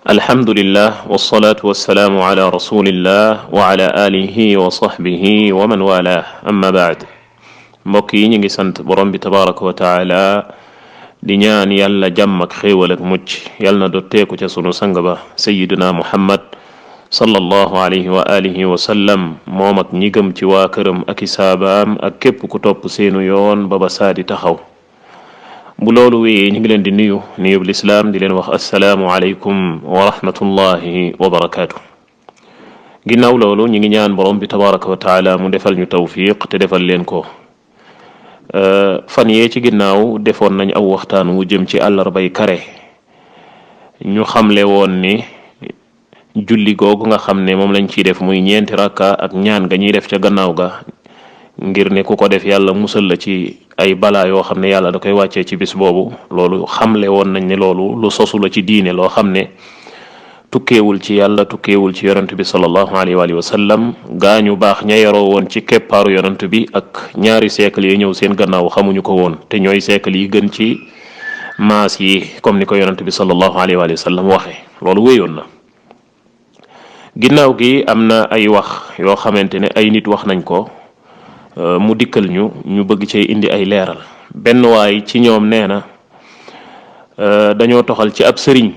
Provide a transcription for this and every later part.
alhamdulillah wasalaatu wasalaamu ala rasulillah wa ala alihi wa sahbihi wa man wala amma baad. mbokk yi ñu ngi sant borom bi tabaraka wa taala di ñaan yàlla jàmm ak xéewal ak mucc yàlla na dotteeku ca sunu sang ba sayiduna muhammad sallallahu alayhi wa alihi wa sallam moom ak ñi gëm ci waa këram ak i saabaam ak képp ku topp seenu yoon ba ba saadi taxaw. bu loolu wéyee ñu ngi leen di nuyub lislaam di leen wax assalaamu alaykum wa rahmatullahi wa barakaatu. ginnaaw loolu ñu ngi ñaan borom bi tabaraka wa taala mu defal ñu tawfiq te defal leen ko. fan yee ci ginnaaw defoon nañ aw waxtaan wu jëm ci àllarbay kare. ñu xamle woon ni julli googu nga xam ne moom lañ ciy def muy ñeenti rakka ak ñaan ga ñuy def ca gannaaw ga ngir ne ku ko def yàlla musal la ci ay balaa yoo xam ne yàlla da koy wàccee ci bis boobu. loolu xamle woon nañ ne loolu lu sosu la ci diine loo xam ne tukkeewul ci yàlla tukkeewul ci yonent bi sallallahu alayhi wa sallam. gaañu baax ña yaroo woon ci keppaaru yonent bi ak ñaari siècle yi ñëw seen gannaaw xamuñu ko woon te ñooy siècle yi gën ci maas yi comme ni ko yonent bi sallallahu alayhi wa sallam waxe. loolu wéyoon na. ginnaaw gi am na ay wax yoo xamante ne ay nit wax nañ ko mu dikkal ñu bëgg cee indi ay leeral. benn waay ci ñoom nee na dañoo toxal ci ab sëriñ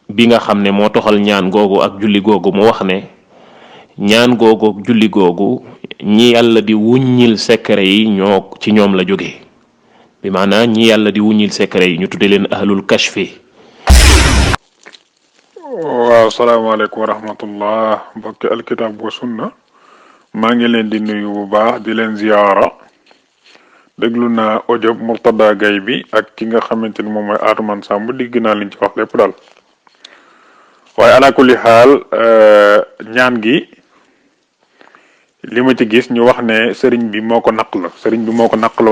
bi nga xam ne moo toxal ñaan googu ak julli googu mu wax ne ñaan googu ak julli googu ñi yàlla di wuññil secret yi ci ñoom la jóge. bi maanaam ñi yàlla di wuññil secret yi ñu tudde leen ahlul kashfi. waaw salaamaaleykum wa rahmatullah mbokki alkitab wa sunna maa ngi leen di nuyu bu baax di leen ziyaara. déglu naa audio Murtada Gaye bi ak ki nga xamante ni moom mooy Atoumane Samb digg naa liñ ci wax lépp daal waaye ala kulli xaal ñaan gi li ma ci gis ñu wax ne sëriñ bi moo ko naq la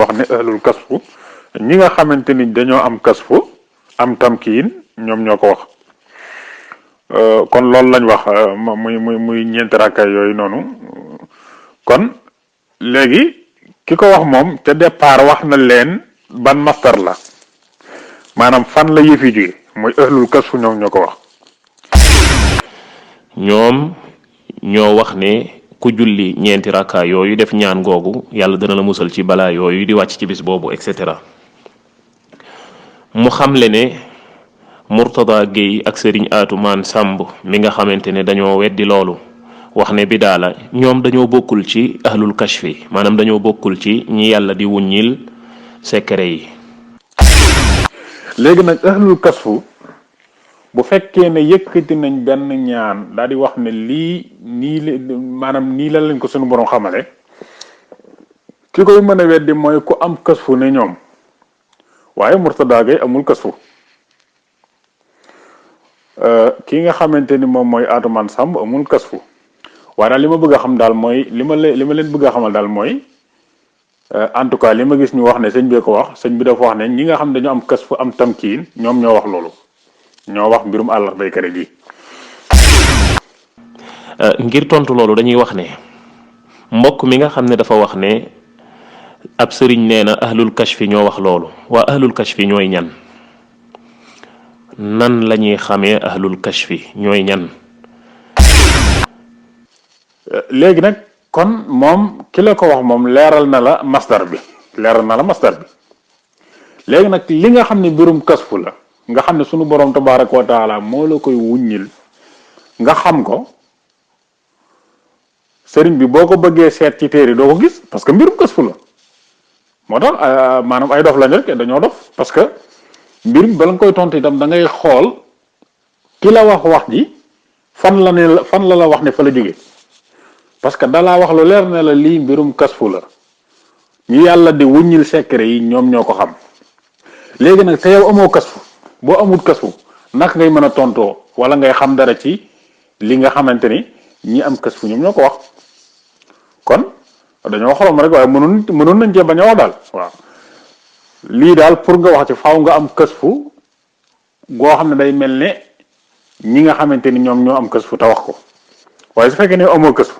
wax ne ahlul kasfu ñi nga xamante ni dañoo am kasfu am tamkiin ñoom ñoo ko wax. kon loolu lañ wax muy ñeenti rakkaay yooyu noonu. kon léegi ki ko wax moom ca départ wax na leen ban mastar la maanaam fan la yëfi jóge mooy ahlul kasfu ñoom ñoo ko wax. ñoom ñoo wax ne ku julli ñeenti rakkaay yooyu def ñaan googu yàlla dana la musal ci balaa yooyu di wàcc ci bis boobu et cetera. mu xamle ne Murtada Gaye ak Serigne Atoumane Samb mi nga xamante ne dañoo weddi loolu wax ne bidaa la ñoom dañoo bokkul ci ahlul kashfi maanaam dañoo bokkul ci ñi yàlla di wuññil secret yi. léegi nag ahlul kasfu bu fekkee ne yëkkati nañ benn ñaan daal di wax ne lii nii la lañ ko suñu borom xamale ki koy mën a weddi mooy ku am kasfu ne ñoom waaye Murtada Gaye amul kasfu. ki nga xamante ni moom mooy Atoumane Samb amul kasfu waaye daal li ma bëgg a xam daal mooy li ma leen bëgg a xamal daal mooy en tout cas li ma gis ñu wax ne sëñ bi ko wax sëñ bi dafa wax ne ñi nga xam dañu am kasfu am tamkiin ñoom ñoo wax loolu ñoo wax mbirum àllarbay kare gi. ngir tontu loolu dañuy wax ne mbokk mi nga xam ne dafa wax ne ab sëriñ nee na ahlul kashfi ñoo wax loolu waa ahlul kashfi ñooy ñan. nan la ñuy xamee ahlul kashfi ñooy ñan. léegi nag kon moom ki la ko wax moom leeral na la masdar bi léegi nag li nga xam ne mbirum kasfu la nga xam ne sunu borom tabaaraka wa taala moo la koy wuññil nga xam ko sëriñ bi boo ko bëggee seet ci téere doo ko gis parce que mbirum kasfu la moo tax maanaam ay dof lañ rek dañoo dof parce que mbir bala nga koy tontu itam da ngay xool ki la wax ji fan la wax ne fa la jóge parce que dalaa wax lu leer ne la lii mbirum kasfu la ñi yàlla di wuññil secret yi ñoom ñoo ko xam. léegi nag te yow amoo kasfu boo amul kasfu naka ngay mën a tontoo wala ngay xam dara ci li nga xamante ni ñi am kasfu ñoom ñoo ko wax kon dañoo xorom rek waaye mënoon nañ cee bañ a wax daal waaw. lii daal pour nga wax ci faaw nga am kasfu goo xam ne day mel ne ñi nga xamante ni ñoom ñoo am kasfu te wax ko waaye su fekkee ne amoo kasfu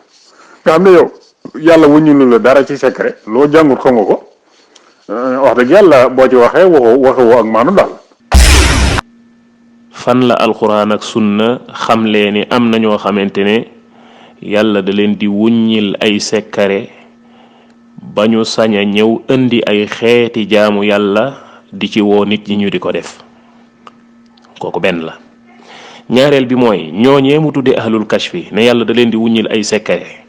nga xam ne yow yàlla wuññilu la dara ci secret loo jàngut xam nga ko wax dëgg yàlla boo ci waxee waxu ak maanu daal. fan la alquran ak sunna xamlee ni am na ñoo xamante ne yàlla da leen di wuññil ay sekkare ba ñu sañ a ñëw indi ay xeeti jaamu yàlla di ci woo nit ñi ñu di ko def. kooku benn la. ñaareel bi mooy ñooñee mu tudde ahlul kashfi ne yàlla da leen di wuññil ay sekkare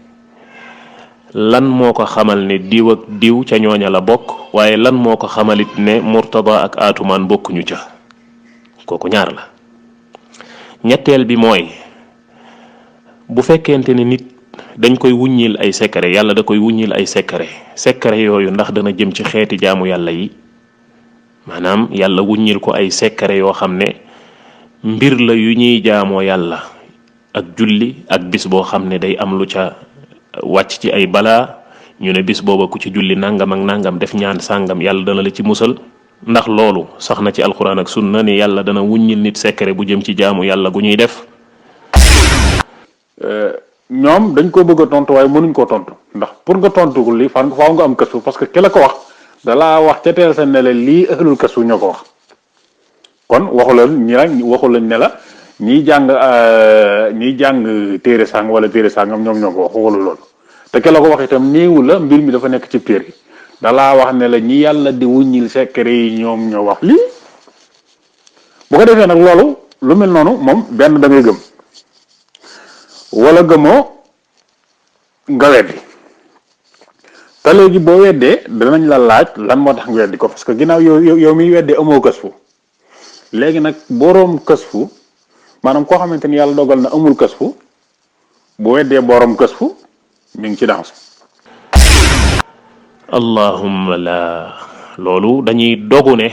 lan moo ko xamal ne diw ak diw ca ñooña la bokk, waaye lan moo ko xamalit ne Murtada ak Atumaan bokkuñu ca. kooku ñaar la. ñetteel bi mooy bu fekkente ne nit dañ koy wuññil ay sekkare, yàlla da koy wuññil ay sekkare yooyu ndax dana jëm ci xeeti jaamu yàlla yi, maanaam yàlla wuññil ko ay sekkare yoo xam ne mbir la yu ñuy jaamoo yàlla, ak julli ak bis boo xam ne day am lu ca wàcc ci ay balaa, ñu ne bis booba ku ci julli nangam ak nangam def ñaan sàngam yàlla dana la ci musal. ndax loolu sax na ci alquran ak sunna ni yàlla dana wuññil nit sekkare bu jëm ci jaamu yàlla gu ñuy def. ñoom dañ ko bëgg a tontu waaye mënuñ koo tontu ndax pour nga tontu li faaw nga am kasu, parce que ki la ko wax dalaa wax ca teel sa ne la lii ahlul kasu ñoo ko wax. kon waxu lañ ne la ñiy jàng téere sàng wala téere sàngam ñoom ñoo ko wax, waxula loolu. te ki la ko wax itam néewu la mbir mi dafa nekk ci téere dalaa wax ne la ñi yàlla di wuññil sekkare yi ñoom ñoo wax lii. bu ko defee nag loolu lu mel noonu moom benn da ngay gëm wala gëmoo nga weddi. te léegi boo weddee danañ la laaj lan moo tax nga weddi ko, parce que ginnaaw yow miy weddee amoo kasfu. léegi nag boroom kasfu maanaam koo xamante ni yàlla dogal na amul kasfu bu weddee boroom kasfu mi ngi ci danse. allahumma la loolu dañuy dogu ne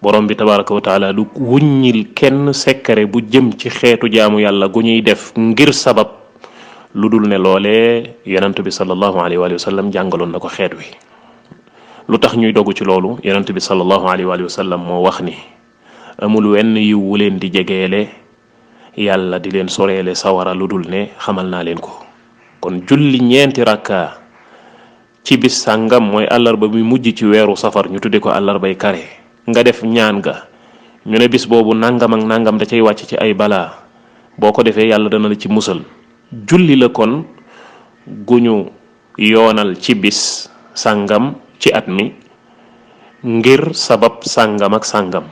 borom bi tabaraka wa taala du wuññil kenn sekkare bu jëm ci xeetu jaamu yàlla gu ñuy def ngir sabab lu dul ne loolee yonent bi sallallahu alayhi wa sallam jàngaloon na ko xeet wi. lu tax ñuy dogu ci loolu? yonent bi sallallahu alayhi wa sallam moo wax ni amul wenn yiw wu leen di jegeele yàlla di leen soreele sawara lu dul ne xamal naa leen ko. kon julli ñeenti rakka ci bis sàngam mooy àllarba bi mujj ci weeru safar ñu tudde ko àllarbay kare, nga def ñaan ga ñu ne bis boobu nangam ak nangam da cay wàcc ci ay balaa, boo ko defee yàlla dana la ci musal. julli la kon guñu yoonal ci bis sàngam ci at mi ngir sabab sàngam ak sàngam.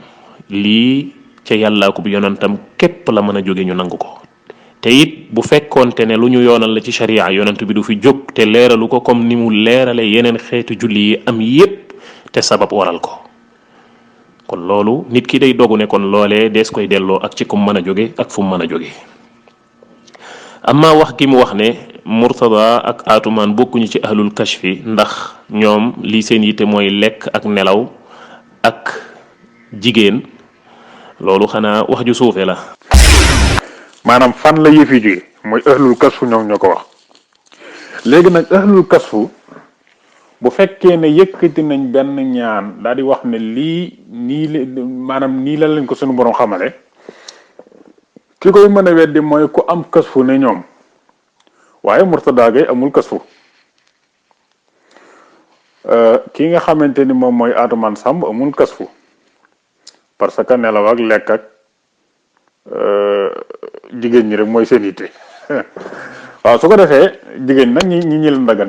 lii ca yàllaa ko bu yonantam képp la mën a jóge ñu nangu ko. te it bu fekkoonte ne lu ñu yoonal la ci sharia yonant bi du fi jóg te leeralu ko comme ni mu leerale yeneen xeetu julli yi am yépp te sabab waral ko. kon loolu nit ki day dogu ne kon loolee dees koy delloo ak ci kum mën a jóge ak fu mu mën a jóge. amma wax gi mu wax ne Murtada ak Atumaan bokkuñu ci ahlul kashfi ndax ñoom lii seen yitte mooy lekk ak nelaw ak jigéen, loolu xanaa wax ju suufe la. maanaam fan la yëf yi jóge mooy ahlul kasfu ñoom ñoo ko wax. léegi nag ahlul kasfu bu fekkee ne yëkkati nañ benn ñaan daal di wax ne lii nii la leen ko suñu borom xamale, ki koy mën a weddi mooy ku am kasfu ne ñoom, waaye Murtada gay amul kasfu. ki nga xamante ni moom mooy Atumaan Samb amul kasfu parce que nelaw ak lekk ak jigéen ñi rek mooy seen yitte. waaw su ko defee jigéen nag ñi leen dagan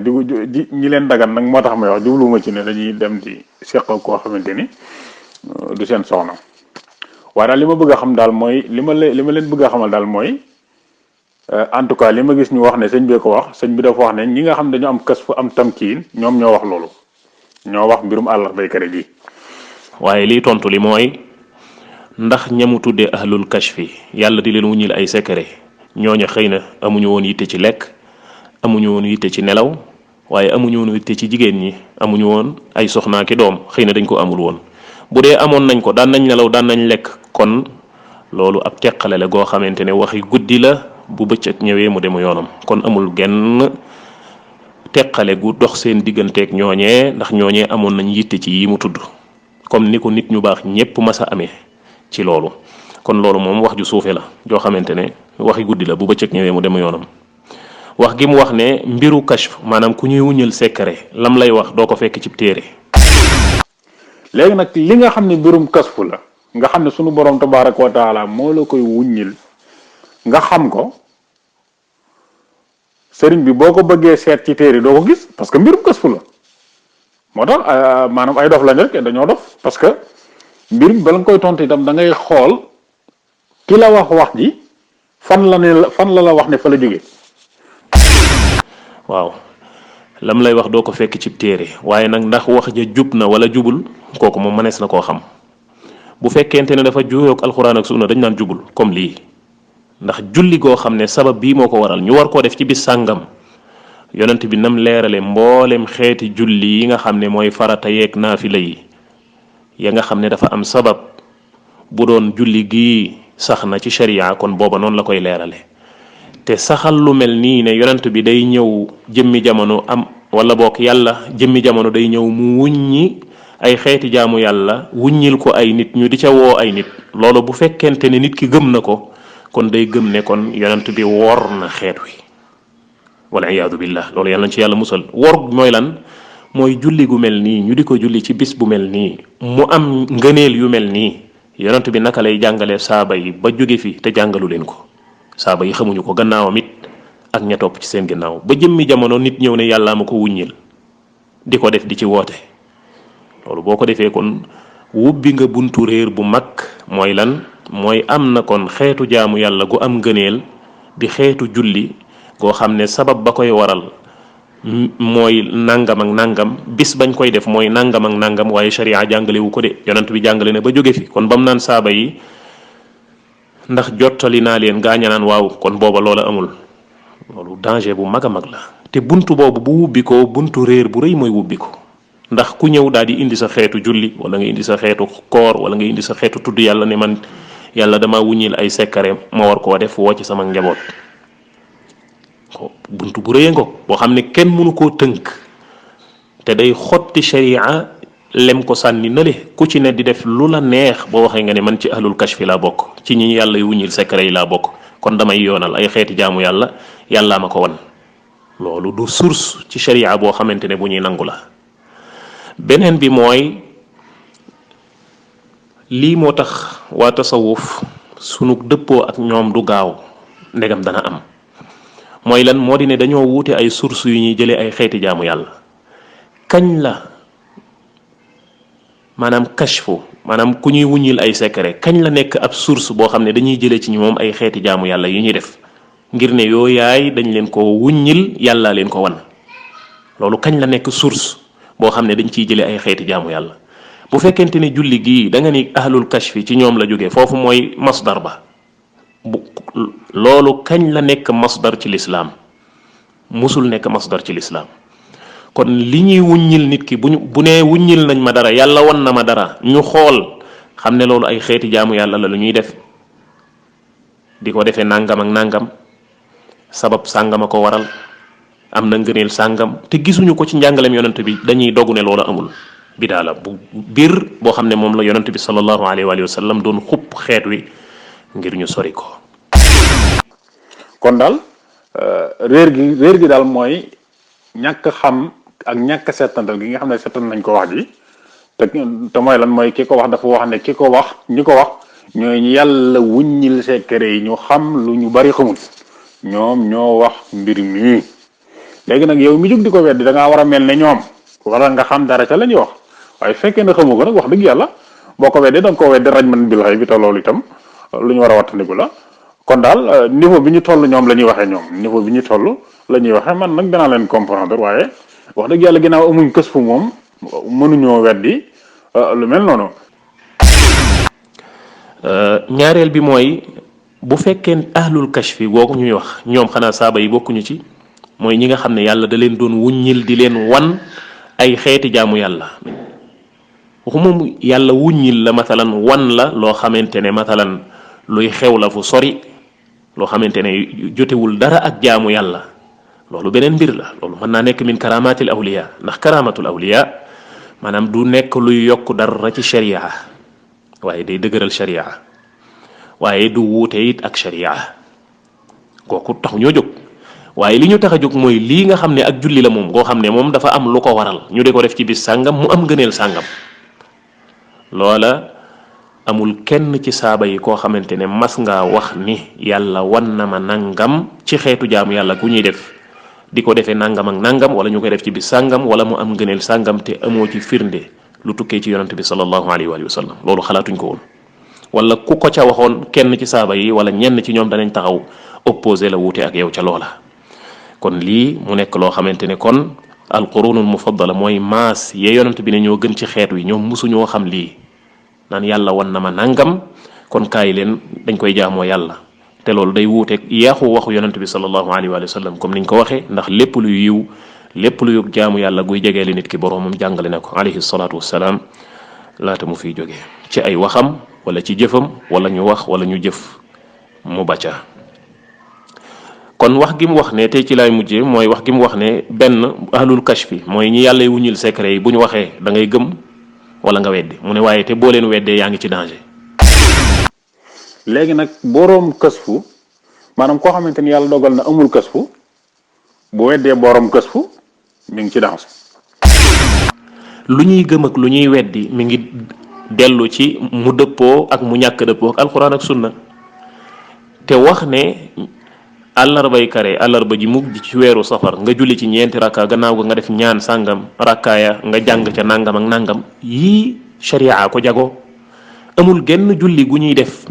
ñi leen dagan nag moo tax may wax jubluwuma ci ne dañuy dem di seq koo xamante ni du seen soxna. waaye daal li ma bëgg a xam daal mooy li ma leen bëgg a xamal daal mooy en tout cas li ma gis ñu wax ne sëñ bi ko wax, sëñ bi dafa wax ne ñi nga xam dañu am kasfu am tamkiin ñoom ñoo wax loolu, ñoo wax mbirum àllarbay kare ji. waaye liy tontu li mooy ndax ñamu tuddee ahlul kashfi yàlla di leen wuññil ay secret ñooña xëy na amuñu woon yitte ci lekk, amuñu woon yitte ci nelaw, waaye amuñu woon yitte ci jigéen ñi, amuñu woon ay soxnaa ki doom, xëy na dañ ko amul woon. bu dee amoon nañ ko, daan nañ nelaw, daan nañ lekk, kon loolu ab teqale la goo xamante ne waxi guddi la, bu bëccëg ñëwee mu demu yoonam. kon amul genn teqale gu dox seen digganteeg ñooñee, ndax ñooñee amoon nañ yitte ci yi mu tudd comme ni ko nit ñu baax ñépp masa amee ci loolu. kon loolu moom wax ju suufe la joo xamante ne waxi guddi la, bu bëccëg ñëwee mu demu yoonam. wax gi mu wax ne mbiru kashf maanaam ku ñuy wuññal secret lam lay wax doo ko fekk ci téere. léegi nag li nga xam ne mbirum kasfu la nga xam ne sunu borom tabaraka wa taala moo la koy wuññil nga xam ko sëriñ bi boo ko bëggee seet ci téere doo ko gis parce que mbirum gëstu la moo tax maanaam ay dof lañ rek dañoo dof parce que mbir mi bala nga koy tontu itam da ngay xool ki la wax ji fan la wax ne fa la jógee. waaw lam lay wax doo ko fekk ci téere waaye nag ndax wax ja jub na wala jubul kooku moom mënees na koo xam bu fekkente ne dafa juyoog alxuraan ak sunna dañ naan jubul comme lii ndax julli goo xam ne sabab bii moo ko waral ñu war koo def ci bis sàngam yonent bi nam leerale mboolem xeeti julli yi nga xam ne mooy farata yeeg naafila yi ya nga xam ne dafa am sabab bu doon julli gii sax na ci sharia kon booba noonu la koy leerale te saxal lu mel nii ne yonent bi day ñëw jëmmi jamono am wala bokk yàlla jëmmi jamono day ñëw mu wuññi ay xeeti jaamu yàlla wuññil ko ay nit ñu di ca woo ay nit loolu bu fekkente ne nit ki gëm na ko kon day gëm ne kon yonent bi wor na xeet wi wal iyaadu billah loolu yàlla na ci yàlla musal wor mooy lan mooy julli gu mel nii ñu di ko julli ci bis bu mel nii mu am ngëneel yu mel nii yonent bi naka lay jàngalee saaba yi ba jóge fi te jàngalu leen ko saaba yi xamuñu ko gannaawam it ak ña topp ci seen gannaaw ba jëmmi jamono nit ñëw ne yàllaa ma ko wuññil di ko def di ci woote loolu boo ko defee kon wubbi nga buntu réer bu mag mooy lan mooy am na kon xeetu jaamu yàlla gu am ngëneel di xeetu julli goo xam ne sabab ba koy waral mooy nangam ak nangam bis bañ koy def mooy nangam ak nangam waaye sharia jàngalewu ko de yonent bi jàngale ne ba jóge fi kon bam naan saaba yi ndax jottali naa leen gaaña naan waaw kon booba loola amul loolu danger bu mag a mag la te buntu boobu bu wubbi ko buntu réer bu rëy mooy wubbi ko ndax ku ñëw daal di indi sa xeetu julli wala nga indi sa xeetu koor wala nga indi sa xeetu tudd yàlla ne man yàlla dama wuññil ay sekkare ma war koo def woo ci sama njaboot ko buntu bu rëy ngo boo xam ne kenn mënu koo tënk te day xotti sharia lem ko sànni nale ku ci ne di def lu la neex boo waxee nga ne man ci ahlul kashfi laa bokk ci ñi yàlla yu wuññil sekkare yi laa bokk kon damay yoonal ay xeeti jaamu yàlla yàllaa ma ko wan loolu du source ci sharia boo xamante ne bu ñuy nangu la beneen bi mooy lii moo tax waa tasawuf sunu dëppoo ak ñoom du gaaw ndegam dana am mooy lan moo di ne dañoo wuute ay source yu ñuy jëlee ay xeeti jaamu yàlla kañ la maanaam kashfu maanaam ku ñuy wuññil ay secret kañ la nekk ab source boo xam ne dañuy jëlee ci moom ay xeeti jaamu yàlla yu ñuy def ngir ne yooyaay dañ leen ko wuññil yàlla leen ko wan loolu kañ la nekk source boo xam ne dañ ciy jëlee ay xeeti jaamu yàlla bu fekkente ne julli gii da nga ni ahlul kashfi ci ñoom la jógee foofu mooy masdar ba loolu kañ la nekk masdar ci lislaam musul nekk masdar ci lislaam kon li ñuy wuññil nit ki bu nee wuññil nañ ma dara yàlla wan na ma dara ñu xool xam ne loolu ay xeeti jaamu yàlla la lu ñuy def di ko defee nangam ak nangam sabab sàngama ko waral am na ngëneel sàngam te gisuñu ko ci njàngalem yonent bi dañuy dogu ne loolu amul bidaa la bu biir boo xam ne moom la yonent bi sallallahu alayhi wa sallam doon xupp xeet wi ngir ñu sori ko. kon daal réer gi daal mooy ñàkk xam ak ñàkk settantal gi nga xam ne settan nañ ko wax ji te mooy lan mooy ki ko wax dafa wax ne ñi ko wax ñooy yàlla wuññil secret yi ñu xam lu ñu bari xamul ñoom ñoo wax mbir mi léegi nag yow mi jóg di ko weddi da ngaa war a mel ne ñoom wala nga xam dara ca la ñuy wax waaye fekkee na xamu ko nag wax dëgg yàlla boo ko weddee da nga ko weddi raj man bil xëy bi te loolu itam lu ñu war a wattandiku la kon daal niveau bi ñu toll ñoom la ñuy waxee ñoom niveau bi ñu toll la ñuy waxee man nag danaa leen comprendre waaye wax dëgg yàlla ginnaaw amuñ kës fu moom mënuñoo weddi lu mel noonu. ñaareel bi mooy bu fekkee ahlul kashfi googu ñuy wax ñoom xanaa saaba yi bokkuñu ci mooy ñi nga xam ne yàlla da leen doon wuññil di leen wan ay xeeti jaamu yàlla waxuma yàlla wuññil la matalan wan la loo xamante ne matalan luy xew la fu sori loo xamante ne jotewul dara ak jaamu yàlla loolu beneen mbir la loolu mën naa nekk min karamatil awliya ndax karamatul awliya maanaam du nekk luy yokk dara ci sharia waaye day dëgëral sharia waaye du wuute it ak sharia kooku tax ñoo jóg waaye li ñu tax a jóg mooy lii nga xam ne ak julli la moom goo xam ne moom dafa am lu ko waral ñu di ko def ci bis sàngam mu am gëneel sàngam loola amul kenn ci saaba yi koo xamante ne mas ngaa wax ni yàlla wan na ma nangam ci xeetu jaamu yàlla gu ñuy def di ko defee nangam ak nangam wala ñu koy def ci bis sàngam wala mu am ngëneel sàngam te amoo ci firnde lu tukkee ci yonante bi sallallahu alayhi wa sallam loolu xalaatuñ ko woon. wala ku ko ca waxoon kenn ci saaba yi wala ñenn ci ñoom danañ taxaw opposé la wuute ak yow ca loola. kon lii mu nekk loo xamante ne kon alqurunul mufaddala mooy maas yee yonante bi ne ñoo gën ci xeet wi ñoom musuñoo xam lii naan yàlla wan na ma nangam kon kaay leen dañ koy jaamoo yàlla. te loolu day wuuteeg yaaxu waxu yonante bi sallallahu alayhi wa sallam comme niñ ko waxee ndax lépp luy yiw lépp lu yóg jaamu yàlla guy jegeeli nit ki boroomam jàngale na ko alayhi salaatu wassalaam laata mu fiy jógee ci ay waxam wala ci jëfam wala ñu wax wala ñu jëf mu bacca. kon wax gi mu wax ne tey ci laay mujjee mooy wax gi mu wax ne benn ahlul kashfi mooy ñi yàlla wuññil secret yi bu ñu waxee da ngay gëm wala nga weddi mu ne waaye te boo leen weddee yaa ngi ci danger. léegi nag boroom kasfu maanaam koo xamante ni yàlla dogal na amul kasfu bu weddee boroom kasfu mi ngi ci danger. lu ñuy gëm ak lu ñuy weddi mi ngi dellu ci mu dëppoo ak mu ñàkk dëppoo ak alxuraan ak sunna te wax ne àllarbay kare àllarba ji mujj ci weeru safar nga julli ci ñeenti rakka gannaaw ga nga def ñaan sàngam rakkaaya nga jàng ca nangam ak nangam yii sharia ko jago amul genn julli gu ñuy def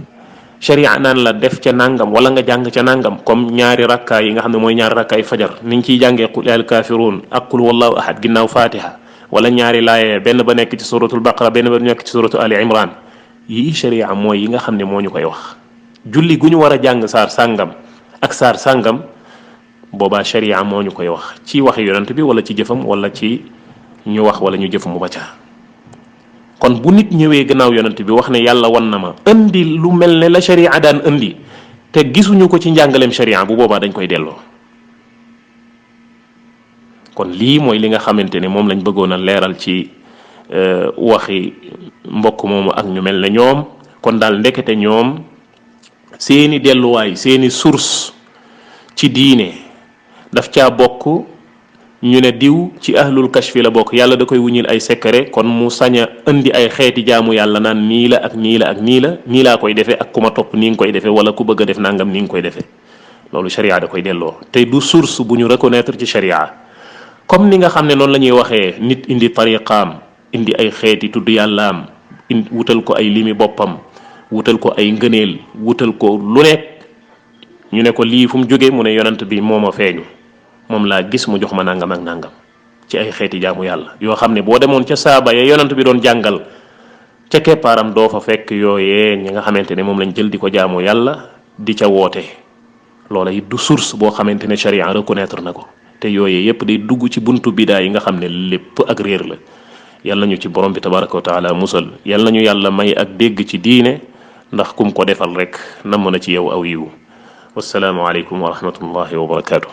sharia naan la def ca nangam wala nga jàng ca nangam comme ñaari rakkaa yi nga xam ne mooy ñaari rakkaay fajar niñ ciy jàngee qul al kaafiruun ak qul wallahu ahad ginnaaw fatiha wala ñaari laaye benn ba nekk ci suratul baqara benn ba nekk ci suratu ali imran yii sharia mooy yi nga xam ne moo ñu koy wax. julli gu ñu war a jàng saar sàngam ak saar sàngam boobaa sharia moo ñu koy wax ci waxi yonent bi wala ci jëfam wala ci ñu wax wala ñu jëf mu bacca. kon bu nit ñëwee gannaaw yonent bi wax ne yàlla wan na ma indi lu mel ne la sharia daan indi te gisuñu ko ci njàngaleem sharia bu boobaa dañ koy delloo. kon lii mooy li nga xamante ne moom lañ bëggoon a leeral ci waxi mbokk moomu ak ñu mel ne ñoom. kon daal ndekete ñoom seeni delluwaay seeni source ci diine daf caa bokk ñu ne diw ci ahlul kashfi la bokk yàlla da koy wuññil ay secret kon mu sañ a indi ay xeeti jaamu yàlla naan nii la ak nii la ak nii la nii laa koy defee ak ku ma topp nii nga koy defee wala ku bëgg a def nangam nii nga koy defee loolu sharia da koy delloo te du source bu ñu reconnaître ci sharia. comme ni nga xam ne noonu la ñuy waxee nit indi tariqaam indi ay xeeti tudd yàllaam wutal ko ay limi boppam wutal ko ay ngëneel wutal ko lu nekk ñu ne ko lii fu mu jógee mu ne yonent bi moo ma feeñu moom laa gis mu jox ma nangam ak nangam ci ay xeeti jaamu yàlla yoo xam ne boo demoon ca saaba ya yonent bi doon jàngal ca keppaaram doo fa fekk yooyee ñi nga xamante ne moom lañ jël di ko jaamu yàlla di ca woote loola it du source boo xamante ne sharia reconnaître na ko te yooyee yépp day dugg ci buntu bidaa yi nga xam ne lépp ak réer la. yàlla nañu ci borom bi tabaraka wa taala musal yàlla nañu yàlla may ak dégg ci diine ndax kum ko defal rek namm na ci yow aw yiw wassalaamu aleykum wa rahmatullahi wa barakaatu.